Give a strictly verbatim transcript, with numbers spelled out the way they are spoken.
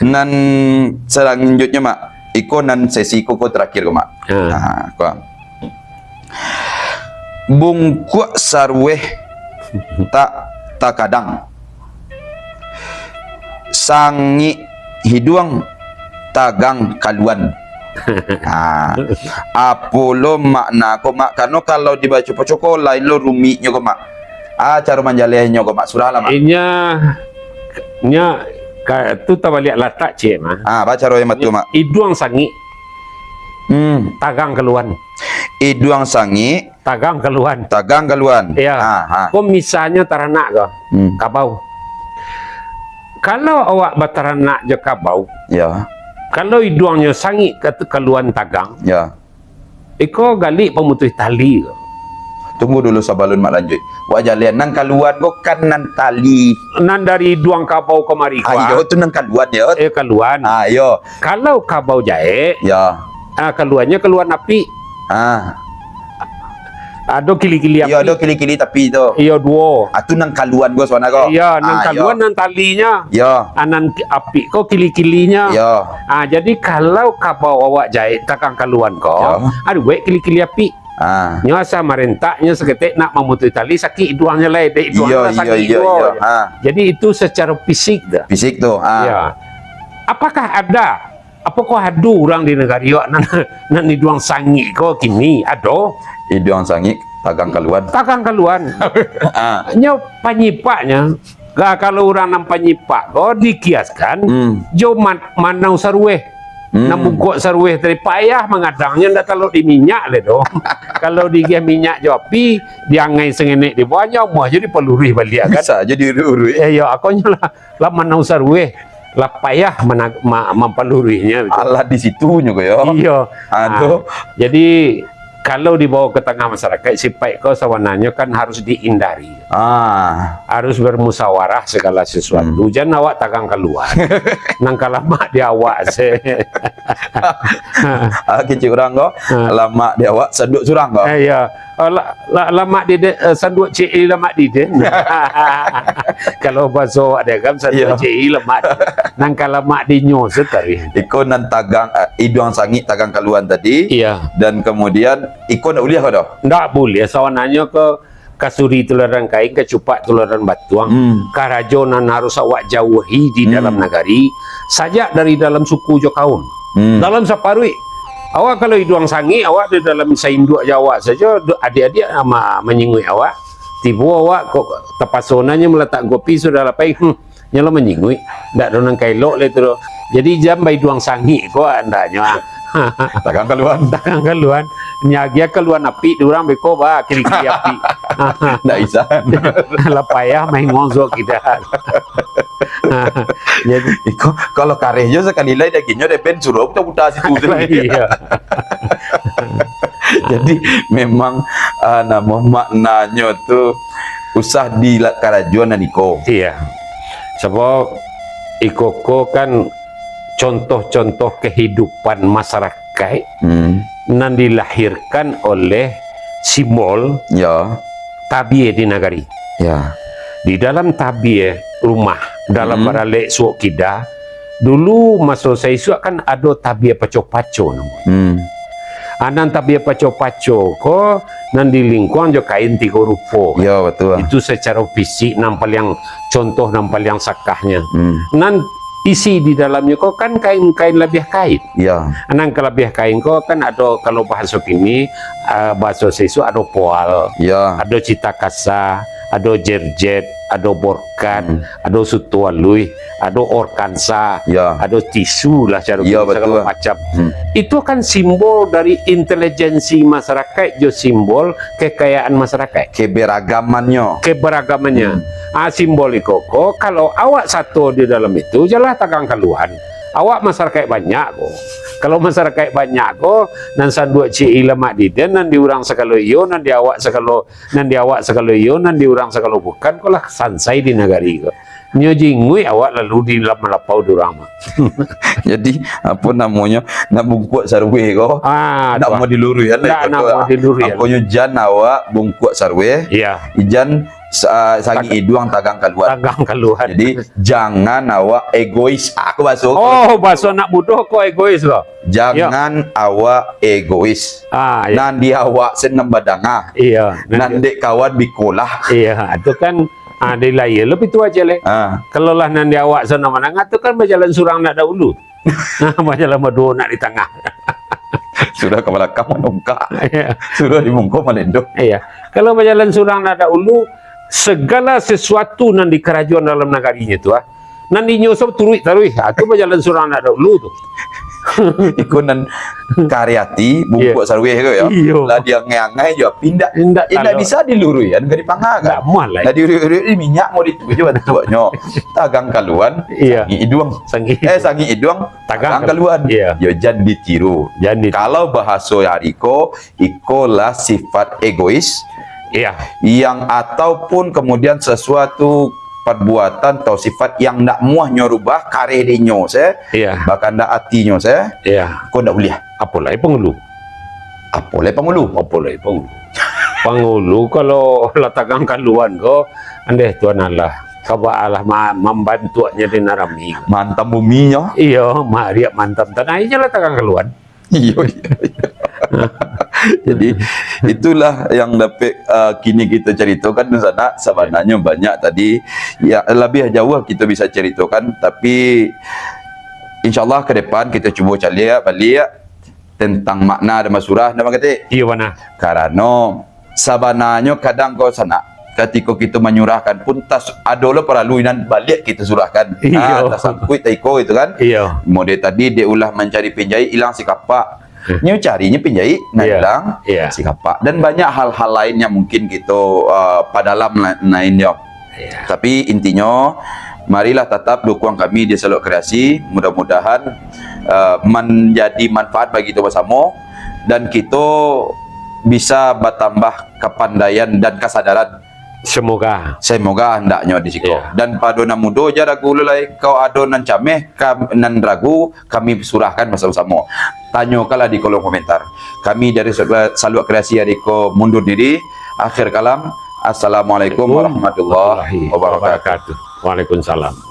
Nan salanjutnyo, Mak. Iko nan sesi ko, ko terakhir ko, Mak. Ha. Ha, ko. Bungkuak sarueh tak takadang. Sangik hiduang tagang kaluan. Ha. Apo lo makna ko, Mak? Karano kalau dibaco-baco ko lain lo rumitnyo ko, Mak. Ah, caro manjalehnyo ko, Mak. Surahlah, Mak. Inya, nya, ka, tu tabaliak latak, cik, Mak. Ah, bacaro yang batua, Mak. Iduang sangik. Hmm. Tagang kaluan. Iduang sangik. Tagang kaluan. Tagang kaluan. Iya. Ah, ah. Ko misalnyo taranak ko. Hmm. Kabau. Kalau awak bataranak jo kabau, ya, kalau iduangnyo sangik ka-, kaluan tagang, ya, iko galik pamutuih tali ko. Tunggu dulu sabalun Mak lanjuik. Wak jalehan, nan kaluan ko kan nan tali. Nan dari iduang kabau kamari ko, ah, iyo, tu nan kaluan, yo. Eh, kaluan. Ah, iyo. Kalau kabau jaek, ya, ah, kaluannyo kaluan apik. Ah. Ado kili-kili apik. Iyo, ado kili-kili tapi tu. Iyo, duo. Ah, tu nan kaluan ko sabananyo ko. Iyo, nan, ah, kaluan iyo, nan talinyo. Iyo. Ah, nan ki-, apik ko kili-kilinyo. Iyo. Ah, jadi kalau kabau awak jaek tagang kaluan ko, iyo, ado buek kili-kili apik. Ah. Nyo asa marentak, nyo saketek nak mamutuih tali, sakik iduangnyo lai, dek iduangnyo, iyo, lah iyo, sakik iyo, duo. Iyo. Ah. Jadi itu secara fisik tu. Fisik tu, ah. Iyo. Apakah ada Apokoh ado urang di nagari awak nan, nan iduang sangik ko kini? Ado. Iduang sangik, tagang kaluan. Tagang kaluan. Ah. Nyo panyipaknyo, ka-, kalau urang nan panyipak ko dikiaskan, hmm, jo man-, manau sarueh. Hmm. Nan bungkuak sarueh tadi, payah mangadangnyo, ndak talok di minyak lai doh. Kalau diagiah minyak jo api, diangai sangenek di bawah, nyo amuah jo dipaluruih baliak, kan? Bisa jo diuruih-uruih. Eh, iyo, akonyo lah, lah manau sarueh. Lah payah mana-, ma-, mampaluruihnyo gitu. Alah di situnyo ko yo. Iyo. Ah, tu. Ah, jadi, kalau dibawa ka tangah masyarakat, sipaik ko sabananyo kan harus dihindari. Ah. Harus bermusyawarah segala sesuatu. Hmm. Jan awak tagang kaluan. Nan ka lamak di awak se. Ah, kecek urang ko, ah, lamak di awak, sanduak surang ko. Eh, iyo. Ah, la-, la-, lamak di de-, eh, sanduak C E lamak di den. Kalau bahaso awak dek kan, sanduak, iyo, C E lamak di den. Nan ka lamak di nyo se tadi. Iko nan tagang, eh, iduang sangik tagang kaluan tadi. Iyo. Dan kemudian iko ndak buliah ko doh? Ndak buliah, sabananyo ko kasuri tuladan kain, kacupak tuladan batuang. Hmm. Karajo nan harus awak jauahi di, hmm, dalam nagari, sajak dari dalam suku jo kaum. Hmm. Dalam saparuik. Awak kalau iduang sangik, awak di dalam sainduak jo awak sajo, du-, adiak-adiak ma-, manyinguik awak. Tibo awak ko tapaso nyo malatak kopi sudah lapai, hmm, nyo lah manyinguik. Ndak ado nan ka elok lai tu doh. Jadi jan baiduang sangik ko andaknyo, ah. Tagang kaluan. Tagang kaluan. Nyo agiah kaluan apik di urang beko ba kili-kili apik. Ndak bisa. Lah payah main ngozok kita. Jadi, iko, kalau kareh jo sakali lai dagingnyo dek ben suruah puta-puta situ tu. Iya. Jadi, memang, ah, namo maknanyo tu usah di la-, karajoan nan iko. Iya. Sabab iko ko kan contoh-contoh kehidupan masyarakat, hmm, nan dilahirkan oleh simbol, ya, tabia di nagari. Ya. Di dalam tabia rumah, dalam, hmm, baralek suok kida, dulu maso saisuak kan ado tabia paco-paco namo. Hmm. Ah, nan tabia paco-paco ko nan dilingkuang jo kain tigo rupo. Ya, betul. Itu secara fisik nan paliang, contoh nan paliang sakahnyo. Hmm. Nan isi di dalamnyo ko kan kain-kain labiah kain. Ya. Nan kalabiah kain ko kan ado, kalau bahaso kini, ah, bahaso saisuak ado poal, ya, ado cita kasa, ado jerjet, ado borkat, hmm, ado suto aluih, ado orkansa, ya, ado tisu lah caro, ya, kini, betul, sagalo macam. Hmm. Itu kan simbol dari intelijensi masyarakat jo simbol kekayaan masyarakat. Keberagamannyo. Keberagamannyo. Hmm. Ah, simbol iko ko, kalau awak sato di dalam itu, janlah tagang kaluan. Awak masyarakat banyak ko. Kalau masyarakat banyak ko, nan sanduak C I lamak di den, nan di urang sagalo iyo, nan di awak sagalo, nan di awak sagalo iyo, nan di urang sagalo bukan, ko lah sansai di nagari ko. Nyo jinguik awak lalu di lap-, malapau di urang mah. Jadi, apo namonyo, nak bungkuak sarueh ko, ah, ndak tu, mau diluruihan lai, ndak, ndak mau diluruihan. Aponyo jan awak bungkuak sarueh, iya, ijan Sa-, sangik iduang tagang kaluan. Tagang kaluan. Jadi, jangan awak egois. Ah, aku baso. Oh, baso anak mudo ko egois ko. Jangan awak egois. Ah, ya. Nan di awak sen nan badanga. Iya. Nan dek kawan bikolah. Iya, itu kan ah, di lahir lo pitu aja leh. Ah, Kalau lah nan di awak sana manangah tu kan bajalan surang nak dahulu. Bajalan baduo nak di tangah. Sudah ka balakang manungkak. Iya. Sudah di mungko malendo. Iya. Kalau bajalan surang nak dahulu, segala sesuatu nan dikarajoan dalam nagarinyo tu ah, nan inyo sab turuik taruih. Ha, tu bajalan surang nak dahulu tu. Iko nan kari ati bungkuak saruih ko yo. Iyo. Lah diangai-angai jo api ndak. Ndak Indak talo. Bisa diluruiakan, ka dipangakan. Ndak muah lai. Lah diuruik-uruik di minyak mau dituak jo bantuaknyo. Tagang kaluan, Iya. Sangik iduang. Sangik. Eh, sangik iduang, Tagang tagang kaluan. Iya. Yo jan ditiru. Jadi Kalau bahaso hari ko, ikolah sifat egois iya. yang ataupun kemudian sesuatu perbuatan atau sifat yang ndak muah nyo rubah kareh dinyo se, Iya. Bahkan ndak atinyo se, Iya. ko ndak buliah. Apo lai pangulu? Apo lai pangulu? Apo lai pangulu? Pangulu kalau lah tagang kaluan ko, andeh Tuhan Allah. Kaba Allah ma- mambantuaknya di narami. Mantam buminyo. Iyo, mariak mantam tanah, inyo lah tagang kaluan. Iyo, iyo, iyo. Jadi itulah yang dapek uh, kini kita ceritakan di sana. Sebenarnya banyak tadi, ya, lebih jauh kita bisa ceritakan, tapi insyaallah ke depan kita cuba caliak balik tentang makna dan masurah nama kata. Iyo bana. Karano sabananyo kadang ko sanak, katiko kito manyurahkan pun tas ado lo paralu inan baliak kito surahkan. Iyo. Ah, tasangkuik taiko itu kan. Iyo. Model tadi dia ulah mancari pinjai ilang sikapak. Nyo carinyo pinjai, nah Iyo. Ilang Iyo. sikapak. Dan banyak hal-hal lain yang mungkin kito uh, padalam la- lain yo. Iyo. Tapi intinyo, marilah tatap dukuang kami di Saluak Kreasi. Mudah-mudahan uh, manjadi manfaat bagi kito basamo dan kito bisa batambah kapandaian dan kasadaran. Semoga. Semoga handaknyo di siko. Iya. Dan pado nan mudo ja ragu lu lai, kau ado nan cameh, kam, nan ragu, kami surahkan basamo-samo. Tanyokanlah di kolom komentar. Kami dari Saluak Kreasi ari ko mundur diri. Akhir kalam, Assalamualaikum warahmatullahi wabarakatuh. Waalaikumsalam.